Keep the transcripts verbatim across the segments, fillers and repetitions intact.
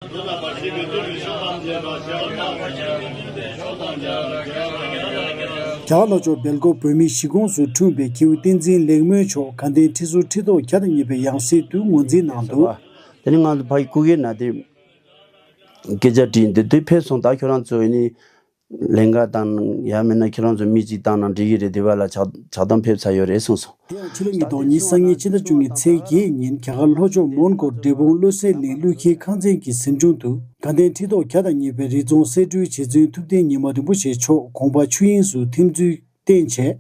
རྒྱ་གར་ལྷོ་ཕྱོགས་སྦེལ་ཀོབ་བོད་མིའི་གཞིས་ཁོངས་སུ་འཁྲུངས་པའི་སྐྱེས་བུ་བསྟན་འཛིན་ལེགས་སྨོན་མཆོག་དགའ་ལྡན་ཁྲི་ཟུར་ཁྲི་ཐོག་བརྒྱ་དང་གཉིས་པའི་ཡང་སྲིད་དུ་ངོས་འཛིན་གནང་འདུག། དེ་ནི་ང་ཚོ་ཕ་གི་སྐུ་སྒེར་ན་དེ་སྐད་ཆ་དྲིས་འདི་དུས་ཕེབས་སོང་། ད་ཁྱོད་རང་ཚོ་ནི་ལན་འགའ་བཏང་ཡང་མིན་ན་ཁྱེད་རང་ཚོ་མི་གཅིག་བཏང་ན་འགྲིག་གི་རེད། དེ་བ་ལ་ཇག་ཇག་བསྡམས་ཕེབས་ཚར་ཡོད་རེད་གསུངས་སོང་། དེ་ཡང་ཕྱི་ལོ་ཉིས་སྟོང་ཉི་ཤུ་རྩ་ལྔའི་ཕྱི་ཟླ་བཅུ་གཉིས་ཚེས་བརྒྱད་ཉིན་རྒྱ་གར་ལྷོ་ཕྱོགས་མོན་གྷོར་འབྲས་སྤུངས་བློ་གསལ་གླིང་ཀླུ་འཁྱིལ་ཁང་ཚན་གྱི་གཟིམ་ཆུང་དུ་དགའ་ལྡན་ཁྲི་ཐོག་བརྒྱ་དང་གཉིས་པའི་རི་རྫོང་གསར་སྐྲུན་རྗེ་བཙུན་ཐུབ་བསྟན་ཉི་མ་རིན་པོ་ཆེ་མཆོག་དགོངས་པ་ཆོས་དབྱིངས་སུ་ཐིམ་ཚུལ་བསྟན་བྱས།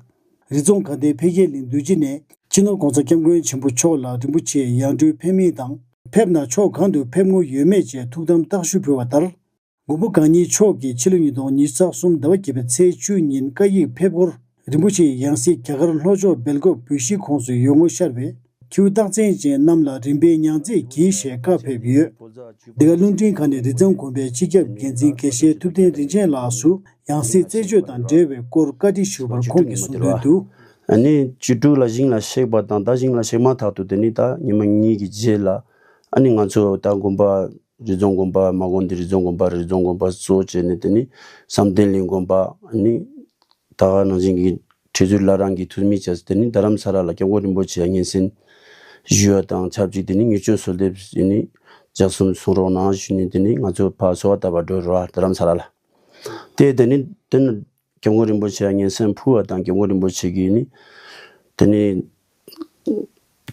རི་རྫོང་དགའ་ལྡན་འཕེལ་རྒྱས་གླིང་འདུ་སྤྱི་ནས་སྤྱི་ནོར་༸གོང་ས་༸སྐྱབས་མགོན་ཆེན་པོ་མཆོག་ལ་རིན་པོ་ཆེས་ཡར་འགྲོའི་ཕེབས་མིན་དང་། ཕེབས་ན་ཕྱོགས་གང་དུ་ཕེབས་དངུལ་ཡོད་མེད་བཅས་ཐུགས་དམ་བརྟག་ཞུ་ཕུལ་བ་ལྟར། མགོན་པོ་གང་ཉིད་མཆོག་གིས་ཕྱི་ལོ་ཉིས་སྟོང་ཉི་ཤུ་རྩ་གསུམ་ཟླ་བ་བརྒྱད་པའི་ཚེས་བཅུ་ཉིན་བཀའ་ཡིག་ཕེབས་སྒོར་རིན་པོ་ཆེའི་ཡང་སྲིད་རྒྱ་གར་ལྷོ་ཕྱོགས་སྦེལ་ཀོབ་བོད་གཞིས་ཁོངས་སུ་ཡོང་ངོ་ཤར་བས། ཁྱེའུ་རྟགས་མཚན་ཅན་རྣམས་ལ་རིམ་པས་མྱང་རྩེས་གྱིས་ཞེས་བཀའ་ཕེབས་ཡོད། འདི་ག་རླུང་འཕྲིན་ཁང་ནས་རི་རྫོང་དགོན་པའི་སྤྱི་ཁྱབ་འགན་འཛིན་དགེ་བཤེས་ཐུབ་བསྟན་རིན་ཆེན་ལགས་སུ་ཡང་སྲིད་རྩད་གཅོད་དང་འབྲེལ་བའི་སྐོར་བཀའ་འདྲི་ཞུས་པར་ཁོང་གིས་གསུངས་དོན་དུ། ཨ་ནི་བཅུ་དྲུག་ལ་ཞིང་ལ་གཤེགས་པ་དང་ད་ཞིང་ལ་གཤེགས་མ་ཐག་ཏུ་དེ་ནི་ད་ཉི་མ་གཉིས་ཀྱི་རྗེས་ལ་ཨ་ནི་ང་ཚོ་ད་དགོན་པ་རི་རྫོང་དགོན་པ་མ་དགོན་འདི་རི་རྫོང་དགོན་པ་རི་རྫོང་དགོན་པ་གཙོ་བྱས་ནས་དེ་ནི་བསམ་གཏན་གླིང་དགོན་པ་ཨ་ནི་ད་ག་ནང་བཞིན་གྱི་ཁྲི་ཟུར་བླ་བྲང་གི་འཐུས་མི་བཅས་དེ་ནི་རྡ་རམ་ས་ལ་ལ་སྐྱབས་མགོན་རིན་པོ་ཆེ་སྙན་སེང་ཞུ་བ་དང་ཆབས་ཅིག་དེ་ནི་ངེས་བྱུང་གསོལ་འདེབས་ཨ་ནི་ལྗགས་རྩོམ་གསུང་རོགས་གནང་ཞུས་ནས་དེ་ནི་ང་ཚོ་ཕར་གསོལ་བ་བཏབ་པར་འགྲོ་ར་རྡ་རམ་ས་ལ་ལ། དེ་དེ་ནི་དེ་ནི་སྐྱབས་མགོན་རིན་པོ་ཆེ་ལ་སྙན་སེང་ཕུལ་བ་དང་སྐྱབས་མགོན་རིན་པོ་ཆེ་གིས་ནི་དེ་ནི་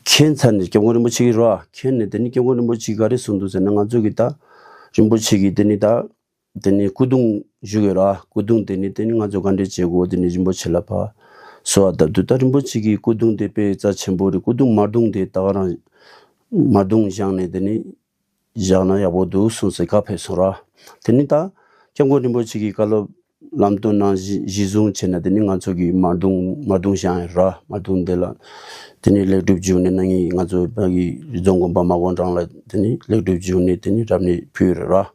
མཁྱེན་ཚར་ནས་སྐྱབས་མགོན་རིན་པོ་ཆེ་གིས་རོ་མཁྱེན་ནས་དེ་ནི་སྐྱབས་མགོན་རིན་པོ་ཆེ་གིས་ག་རེ་གསུངས་འདུག་ཟེར་ན་ང་ཚོ་གིས་ད་རིན་པོ་ཆེ་གིས་དེ་ནི་ད་དེ་ནི་སྐུ་གདུང་བཞུགས་ཡོད་ར་སྐུ་གདུང་དེ་ནི་དེ་ནི་ང་ཚོ་ག་འདྲས་བྱེད་དགོས་དེ་ནི་རིན་པོ་ཆེ་ལ་ཕར་གསོལ་བ་བཏབ་དུས་ད་རིན་པོ་ཆེ་གིས་སྐུ་གདུང་དེ་དཔེ་རྩ་ཆེན་པོ་རེད། སྐུ་གདུང་མར་གདུང་དེ་ད་ག་རང་མར་གདུང་བཞེངས་ནས་དེ་ནི་བཞག་ན་ཡག་པོ་འདུག་གསུངས་ཟེར་བཀའ་ཕེབས་སོང་ར། དེ་ནི་ད་སྐྱབས་མགོན་རིན་པོ་ཆེ་གིས་བཀའ་སློབ་ལམ་སྟོན་གནང་གཞི་གཞི་བཟུང་བྱས་ན་དེ་ནི་ང་ཚོ་གི་མར་གདུང་མར་གདུང་བཞེངས་ཡོད་ར་མར་གདུང་དེ་ལ་དེ་ནི་ལེགས་གྲུབ་འབྱུང་གནས་གནང་ངེས་ང་ཚོ་ཕ་གི་རི་རྫོང་དགོན་པ་མ་དགོན་རང་ལ་དེ་ནི་ལེགས་གྲུབ་འབྱུང་གནས་དེ་ནི་རབ་གནས་ཕུལ་ཡོད་ར།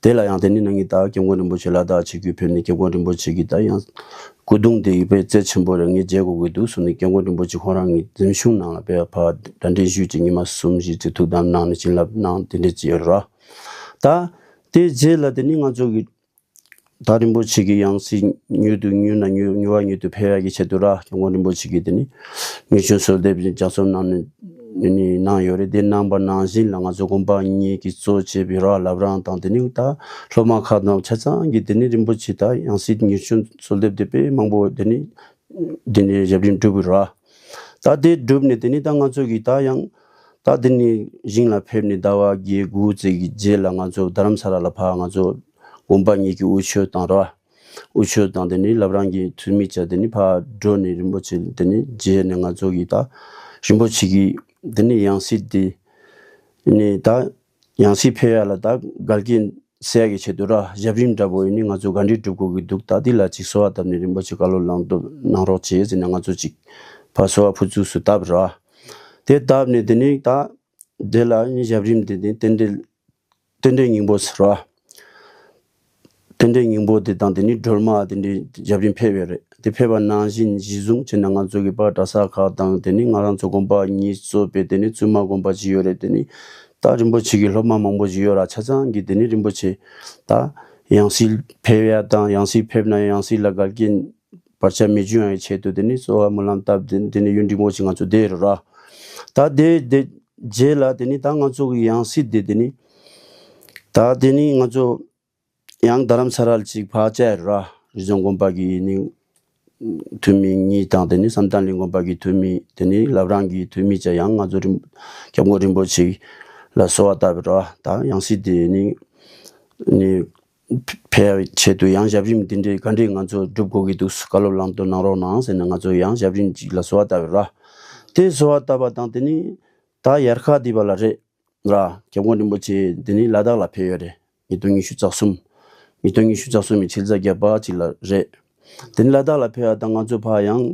དེ་ལ་ཡང་དེ་ནི་གནང་ངེས་ད་སྐྱབས་མགོན་རིན་པོ་ཆེ་ལ་དྭགས་ཆིབས་བསྒྱུར་ཕེབས་ནས་སྐྱབས་མགོན་རིན་པོ་ཆེ་གིས་ད་ཡང་སྐུ་གདུང་དེ་ཡི་དཔེ་རྩེ་ཆེན་པོ་རེད། ངས་མཇལ་དགོས་ཀྱི་འདུག་གསུངས་ནས་སྐྱབས་མགོན་རིན་པོ་ཆེ་ཁོང་རང་གི་གཟིམ་ཆུང་ནང་ལ་ཕེབས་ཕར་གདན་འདྲེན་ཞུས་ཀྱི་ཉི་མ་གསུམ་བཞི་ཙམ་ཐུགས་དམ་གནང་ནས་བྱིན་རླབས་གནང་དེ་འདྲས་ཅིག་ཡོད་ར། ད་དེ་རྗེས་ལ་དེ་ནི་ང་ཚོ་གི་ད་རིན་པོ་ཆེ་གི་ཡང་སྲིད་མྱུར་དུ་མྱུར་ན་མྱུར་མྱུར་བ་མྱུར་དུ་ཕེབས་ཡག་གི་ཆེད་དུ་ར་སྐྱབས་མགོན་རིན་པོ་ཆེ་གིས་དེ་ནི་ངེས་བྱུང་གསོལ་འདེབས་ལྗགས་རྩོམ་གནང་ནས་ནི་གནང་ཡོད་རེད། དེ་གནང་པ་ནང་བཞིན་ལ་ང་ཚོ་དགོན་པ་གཉིས་ཀྱིས་གཙོ་བྱས་པའི་ར་བླ་བྲང་དང་དེ་ནི་ད་སློབ་མ་ཁག་དང་ཆ་ཚང་གིས་དེ་ནི་རིན་པོ་ཆེ་ད་ཡང་སྲིད་ངེས་བྱུང་གསོལ་འདེབས་དེ་དཔེ་མང་པོ་དེ་ནི་དེ་ནི་ཞབས་རིམ་བསྒྲུབས་པའི་ར། ད་དེ་བསྒྲུབས་ནས་དེ་ནི་ད་ང་ཚོ་གིས་ད་ཡང་ད་དེ་ནི་ཞིང་ལ་ཕེབས་ནས་ཟླ་བ་བརྒྱད་དགུ་ཙམ་གྱི་རྗེས་ལ་ང་ཚོ་རྡ་རམ་ས་ལ་ལ་ཕར་ང་ཚོ་དགོན་པ་གཉིས་ཀྱི་དབུ་མཆོད་དང་ར། དབུ་མཆོད་དང་དེ་ནི་བླ་བྲང་གི་འཐུས་མི་བཅས་དེ་ནི་ཕར་འགྲོ་ནས་རིན་པོ་ཆེ་དེ་ནི་མཇལ་ནས་ང་ཚོ་གིས་ད་རིན་པོ་ཆེ་གིས་དེ་ནི་ཡང་སྲིད་དེ་ནི་ད་ཡང་སྲིད་ཕེབས་ཡག་ལ་ད་འགལ་རྐྱེན་སེལ་ཡག་གི་ཆེད་དུ་ར་ཞབས་རིམ་འདྲ་པོ་ཡིན་ནི་ང་ཚོ་ག་འདྲས་སྒྲུབ་དགོས་ཀྱི་འདུག་ད་འདི་ལ་ཅིག་གསོལ་བ་བཏབ་ནས་རིན་པོ་ཆེ་བཀའ་སློབ་གནང་སྟོབས་གནང་རོགས་བྱེད་ཟེར་ནས་ང་ཚོ་ཅིག་ཕར་གསོལ་བ་ཕུར་ཚུགས་སུ་བཏབ་ར། དེ་བཏབ་ནས་དེ་ནི་ད་དེ་ལ་ནི་ཞབས་རིམ་དེ་ནི་རྟེན་འབྲེལ་རྟེན་འབྲེལ་སྙིང་པོ་ཟེར་བ། རྟེན་འབྲེལ་སྙིང་པོ་དེ་དང་དེ་ནི་སྒྲོལ་མ་དེ་འདྲའི་ཞབས་རིམ་ཕེབས་ཡོད་རེད། དེ་ཕེབས་པ་ནང་བཞིན་གཞི་བཟུང་བྱས་ནས་ང་ཚོ་གི་པར་གྲྭ་ས་ཁག་དང་དེ་ནི་ང་རང་ཚོ་དགོན་པ་གཉིས་གཙོས་པའི་དེ་ནི་བཙུན་མ་དགོན་པ་ཅིག་ཡོད་རེད། དེ་ནི་ད་རིན་པོ་ཆེ་གི་སློབ་མ་མང་པོ་ཞིག་ཡོད་ར་ཆ་ཚང་གིས་དེ་ནི་རིན་པོ་ཆེ་ད་ཡང་སྲིད་ཕེབས་ཡ་དང་ཡང་སྲིད་ཕེབས་ན་ཡང་སྲིད་ལ་འགལ་རྐྱེན་བར་ཆད་མི་འབྱུང་ཡ་ཆེད་དུ་དེ་ནི་གསོལ་བ་སྨོན་ལམ་བཏབ་དེ་དེ་ནི་ཡུན་རིང་པོ་ཞིག་ང་ཚོ་བསྡད་ཡོད་ར། ད་དེ་དེ་རྗེས་ལ་དེ་ནི་ད་ང་ཚོ་གི་ཡང་སྲིད་དེ་དེ་ནི་ད་དེ་ནི་ང་ཚོ་ཡང་རྡ་རམ་ས་ལ་ལ་ཅིག་ཕར་བཅར་ར། རི་རྫོང་དགོན་པ་གི་ནི་འཐུས་མི་གཉིས་དང་དེ་ནི་བསམ་གཏན་གླིང་དགོན་པ་གི་འཐུས་མི་དེ་ནི་བླ་བྲང་གི་འཐུས་མི་བཅས་ཡང་ང་ཚོ་རིན་སྐྱབས་མགོན་རིན་པོ་ཆེ་ལ་གསོལ་བ་བཏབ་ར། ད་ཡང་སྲིད་དེ་ནི་ནི་ཕེབས་ཆེད་དུ་ཡང་ཞབས་རིམ་དེ་འདྲའི་ག་འདྲའི་ང་ཚོ་སྒྲུབ་དགོས་ཀྱི་འདུག་བཀའ་སློབ་ལམ་སྟོན་གནང་རོགས་གནང་ཟེར་ནས་ང་ཚོ་ཡང་ཞབས་རིམ་ཅིག་ལ་གསོལ་བ་བཏབ་ར། དེ་གསོལ་བ་བཏབ་པ་དང་དེ་ནི་ད་དབྱར་ཁ་འདི་བ་ལ་རེད། ར། སྐྱབས་མགོན་རིན་པོ་ཆེ་འདི་ནི་ལ་དྭགས་ལ་ཕེབས་ཡོད་རེད། ཉིས་སྟོང་ཉི་ཤུ་རྩ་གསུམ། ཉིས་སྟོང་ཉི་ཤུ་རྩ་གསུམ་གྱི་ཕྱི་ཟླ་བརྒྱད་པ་ཅིག་ལ་རེད། དེ་ནི་ལ་དྭགས་ལ་ཕེབས་ཡ་དང་ང་ཚོ་ཕར་ཡང་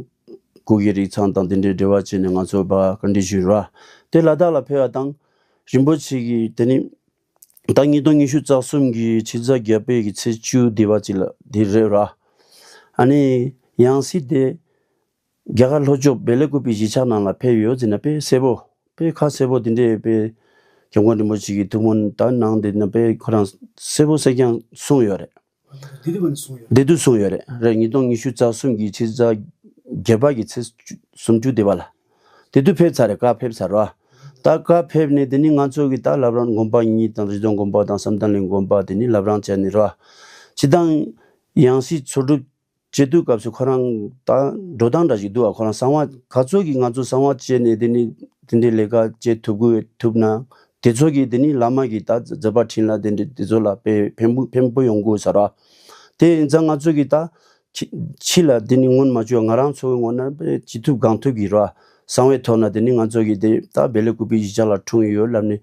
སྐུ་སྒེར་ཡིག་ཚང་དང་དེ་འདྲའི་འབྲེལ་བ་བྱས་ནས་ང་ཚོ་ཕར་བཀའ་འདྲི་ཞུས་ར། དེ་ལ་དྭགས་ལ་ཕེབས་ཡ་དང་རིན་པོ་ཆེ་གིས་དེ་ནི་ད་ཉིས་སྟོང་ཉི་ཤུ་རྩ་གསུམ་གྱི་ཕྱི་ཟླ་བརྒྱད་པའི་གི་ཚེས་བཅུ་འདི་བ་ཅིག་ལ་འདི་རེད་ར། ཨ་ནི་ཡང་སྲིད་དེ་རྒྱ་གར་ལྷོ་ཕྱོགས་སྦེལ་ཀོབ་པའི་གཞིས་ཆགས་ནང་ལ་ཕེབས་ཡོད་ཟེར་ན་དཔེ་གསལ་པོ་དཔེ་ཁ་གསལ་པོ་དེ་འདྲའི་དཔེ་ སྐྱབས་མགོན་རིན་པོ་ཆེ་གིས་ཐུགས་སྨོན་ད་གནང་དེ་ནང་པའི་ཁོ་རང་གསལ་པོ་གསལ་རྐྱང་གསུངས་ཡོད་རེད། དེ་དུས་བ་ནས་གསུངས་ཡོད་རེད། དེ་དུས་གསུངས་ཡོད་རེད། རེད། ཉིས་སྟོང་ཉི་ཤུ་རྩ་གསུམ་གྱི་ཕྱི་ཟླ་བརྒྱད་པ་གི་ཚེས་བཅུ་སུམ་ཅུ་དེ་བ་ལ། དེ་དུས་ཕེབས་ཚར་རེད། བཀའ་ཕེབས་ཚར་རོ། ད་བཀའ་ཕེབས་ནས་དེ་ནི་ང་ཚོ་གི་ད་བླ་བྲང་དགོན་པ་གཉིས་དང་རི་རྫོང་དགོན་པ་དང་བསམ་གཏན་གླིང་དགོན་པ་དེ་ནི་བླ་བྲང་བྱས་ནས་རོ། སྤྱི་བཏང་ཡང་སྲིད་འཚོལ་སྒྲུབ་བྱེད་དུས་སྐབས་སུ་ཁོ་རང་ད་འགྲོ་སྟངས་འདྲ་ཞིག་འདུག་ཨ། ཁོ་རང་གསང་བ་ག་ཚོད་ཀྱིས་ང་ཚོ་གསང་བ་བྱས་ནས་དེ་ནི་དེ་འདྲའི་ལས་ཀ་བྱེད་ཐུབ་དགོས་ཐུབ་ན། དེ་ཚོ་གིས་དེ་ནི་བླ་མ་གི་ད་མཛད་པ་འཕྲིན་ལས་དེ་འདྲ་དེ་ཚོ་ལ་དཔེ་ཕན་པོ་ཕན་པོ་ཡོང་དགོས་ས་ར། དེ་ཡིན་ཙང་ང་ཚོ་གི་ད་ཕྱི་ཕྱི་ལ་དེ་ནི་སྔོན་མ་བཅོས་ང་རང་ཚོ་གི་ངོས་ན་དཔེ་ཅི་ཐུབ་གང་ཐུབ་ཀྱིས་ར། གསང་བའི་ཐོག་ན་དེ་ནི་ང་ཚོ་གི་དེ་ད་བེ་ལེ་ཀུ་པི་གཞིས་ཆགས་ལ་འཁྲུངས་ཡོད་ལབ་ནས་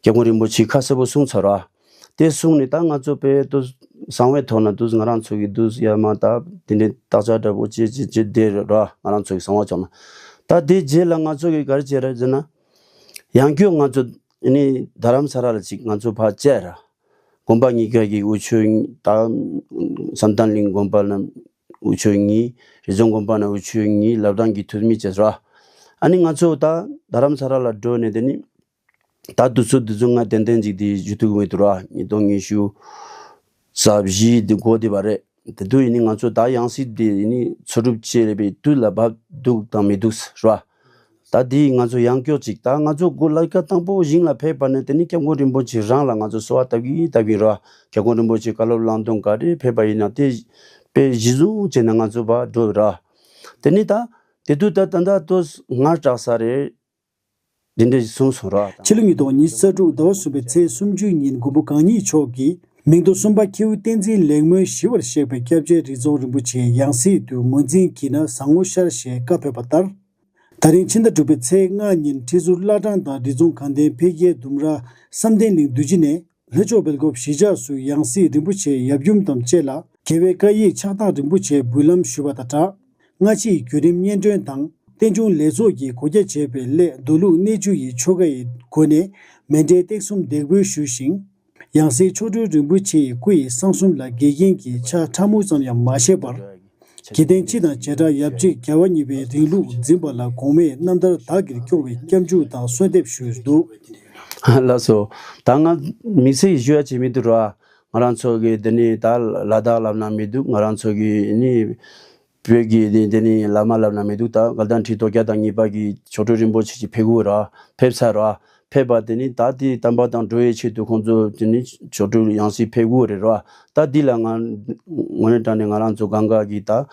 སྐྱབས་མགོན་རིན་པོ་ཆེས་ཁ་གསལ་པོ་གསུངས་ཚར་ར། དེ་གསུངས་ནས་ད་ང་ཚོ་དཔེ་ཏོ་གསང་བའི་ཐོག་ན་དུ་ང་རང་ཚོ་གི་དུ་ཡ་མ་ད་དེ་འདྲའི་བརྟག་དཔྱད་འདྲ་པོ་བྱེད་བྱེད་བྱེད་བསྡད་ར། ང་རང་ཚོ་གི་གསང་བ་ཕྱོགས་ན་ད་དེ་རྗེས་ལ་ང་ཚོ་གི་ག་རེ་བྱས་ར་ཟེར་ན། ཡང་བསྐྱར་ང་ཚོ་ནི་རྡ་རམ་ས་ལ་ལ་ཅིག་ང་ཚོ་ཕར་བཅར་ར། དགོན་པ་གཉིས་ཀ་གི་དབུ་ཆོས་ད་བསམ་གཏན་གླིང་དགོན་པ་ན་དབུ་ཆོས་གཉིས། རི་རྫོང་དགོན་པ་ན་དབུ་ཆོས་གཉིས། བླ་བྲང་གི་འཐུས་མི་བཅས་ར། ཨ་ནི་ང་ཚོ་ད་རྡ་རམ་ས་ལ་ལ་འགྲོ་ནས་དེ་ནི། ད་དུས་ཚོད་དུས་ཚོད་ང་ཏན་ཏན་ཅིག་དེ་ཞུ་ཐུབ་མེད་དུ་ར། ཉིས་སྟོང་ཉི་ཤུ་རྩ་བཞི་དེ་འགོ་དེ་བ་རེད། དེ་དུས་ཡིན་ནི་ང་ཚོ་ད་ཡང་སྲིད་དེ་ཡིན་ནི་འཚོལ་སྒྲུབ་བྱེད་རེད་པའི་དུས་ལ་བབ་འདུག་དང་མི་འདུག་ར། ད་དེ་ང་ཚོ་ཡང་སྐྱོར་ཅིག་ད་ང་ཚོ་འགོ་ལ་ཀ་དང་པོ་ཞིང་ལ་ཕེབས་པ་ནས་དེ་ནི་སྐྱབས་མགོན་རིན་པོ་ཆེ་རང་ལ་ང་ཚོ་གསོལ་བ་བཏབ་ཀྱིན་བཏབ་ཀྱིན་ར། སྐྱབས་མགོན་རིན་པོ་ཆེ་བཀའ་སློབ་གནང་དོན་ག་རེ་ཕེབས་པ་ཡིན་ན་དེ་དཔེ་གཞི་བཟུང་བྱས་ནས་ང་ཚོ་བ་འགྲོ་ར། དེ་ནི་ད་དེ་དུས་ད་ད་ད་ཏོ་སྔར་དྲག་ས་རེད། འདི་འདྲ་ཞིག་གསུངས་སོང་ར། ཕྱི་ལོ་ཉིས་སྟོང་ཉི་ཤུ་རྩ་དྲུག་ཟླ་བ་གསུམ་པའི་ཚེས་སུམ་ཅུ་ཉིན་མགོན་པོ་གང་ཉིད་མཆོག་གིས་མིང་ཐོ་གསུམ་པ་ཁྱེའུ་བསྟན་འཛིན་ལེགས་སྨོན་ཞི་བར་གཤེགས་པའི་སྐྱབས་རྗེ་རི་རྫོང་རིན་པོ་ཆེའི་ཡང་སྲིད་དུ་ངོས་འཛིན་བགྱིས་ན་བཟང་ངོ་ཤར་ཞེས་བཀའ་ཕེབས་པ་ལྟར། ད་རིང་ཕྱི་ཟླ་དྲུག་པའི་ཚེས་ལྔ་ཉིན་ཁྲི་ཟུར་བླ་བྲང་དང་རི་རྫོང་དགའ་ལྡན་འཕེལ་རྒྱས་ལྡུམ་ར་བསམ་གཏན་གླིང་རྡོ་རྗེ་ནས། ལྷོ་ཕྱོགས་སྦེལ་ཀོབ་གཞིས་ཆགས་སུ་ཡང་སྲིད་རིན་པོ་ཆེ་ཡབ་ཡུམ་དང་བཅས་ལ་རྒྱལ་བའི་བཀའ་ཡིག་ཕྱག་བཏང་རིན་པོ་ཆེའི་འབུལ་ལམ་ཞུས་པ་དང་སྦྲགས། སྔ་ཕྱིའི་བརྒྱུད་རིམ་སྙན་སྒྲོན་དང་རྟེན་འབྱུང་ལས་ཚོགས་ཀྱི་གོ་རྒྱ་བྱས་པའི་སླད་མདོ་ལུགས་གནས་བཅུ་ཡི་ཆོ་ག་ཡི་སྒོ་ནས་མཎྜལ་སྟེགས་གསུམ་འདེགས་འབུལ་ཞུས་ཤིང་། ཡང་སྲིད་མཆོག་སྤྲུལ་རིན་པོ་ཆེ་ཡི་སྐུ་ཡི་གསང་གསུམ་ལ་འགལ་རྐྱེན་གྱི་ཆ་ཕྲ་མོ་ཙམ་ཡང་མ་བཞེས་པར། དགེ་ལྡན་སྤྱི་དང་བྱེ་བྲག་ཡབ་རྗེ་རྒྱལ་བ་གཉིས་པའི་རིང་ལུགས་འཛིན་པ་ལ་གོང་མས་རྣམ་ཐར་དག་གིར་སྐྱོང་བའི་སྐྱབས་འཇུག་དང་གསོལ་འདེབས་ཞུས་འདུག། ལགས་སོ། ད་ང་དམིགས་བསལ་ཞུ་ཡ་བྱེད་མི་འདུག་ར། ང་རང་ཚོ་གི་འདི་ནི་ད་ལ་དྭགས་ལབ་ན་མི་འདུག། ང་རང་ཚོ་གི་ནི་བོད་ཀྱི་འདི་འདི་ནི་བླ་མ་ལབ་ན་མི་འདུག། ད་དགའ་ལྡན་ཁྲི་ཐོག་བརྒྱ་དང་གཉིས་པ་གི་མཆོག་སྤྲུལ་རིན་པོ་ཆེ་ཅིག་ཕེབས་དགོས་ར། ཕེབས་ཚར་ར། ཕེབས་པ་དེ་ནི་ད་དེའི་བསྟན་པ་དང་འགྲོ་བའི་ཆེད་དུ་ཁོང་ཚོ་དེ་ནི་མཆོག་སྤྲུལ་ཡང་སྲིད་ཕེབས་དགོས་རེད་ར། ད་འདི་ལ་ང་ངོ་ནས་དྲང་ནས་ང་རང་ཚོ་གང་ག་གི་ད་ཨ་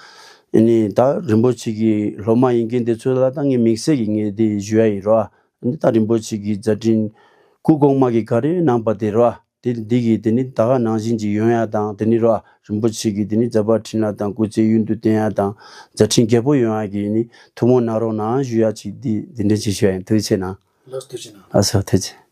ནི་ད་རིན་པོ་ཆེ་གི་སློབ་མ་ཡིན་མཁན་དེ་ཚོ་ལ་ད་ངས་དམིགས་བསལ་གྱི་ངས་དེ་ཞུ་ཡ་ཡིན་ར། ཨ་ནི་ད་རིན་པོ་ཆེ་གི་མཛད་འཕྲིན་སྐུ་གོང་མ་གི་ག་རེ་གནང་པ་དེ་ར། དེ་འདི་གི་དེ་ནི་ད་ག་ནང་བཞིན་གྱི་ཡོང་ཡ་དང་དེ་ནི་ར་རིན་པོ་ཆེ་གི་དེ་ནི་མཛད་པ་འཕྲིན་ལས་དང་སྐུ་ཚེ་ཡུན་དུ་བརྟན་ཡ་དང་མཛད་འཕྲིན་རྒྱས་པོ་ཡོང་ཡ་གི་ནི་ཐུགས་སྨོན་གནང་རོགས་གནང་ཞུ་ཡ་ཅིག་འདི་འདི་འདྲ་ཅིག་ཞུ་ཡ་ཡིན། ཐུགས་རྗེ་ཆེ་གནང་། ལགས་སོ། ཐུགས་རྗེ་གནང་། ལགས་སོ། ཐུགས་རྗེ་ཆེ།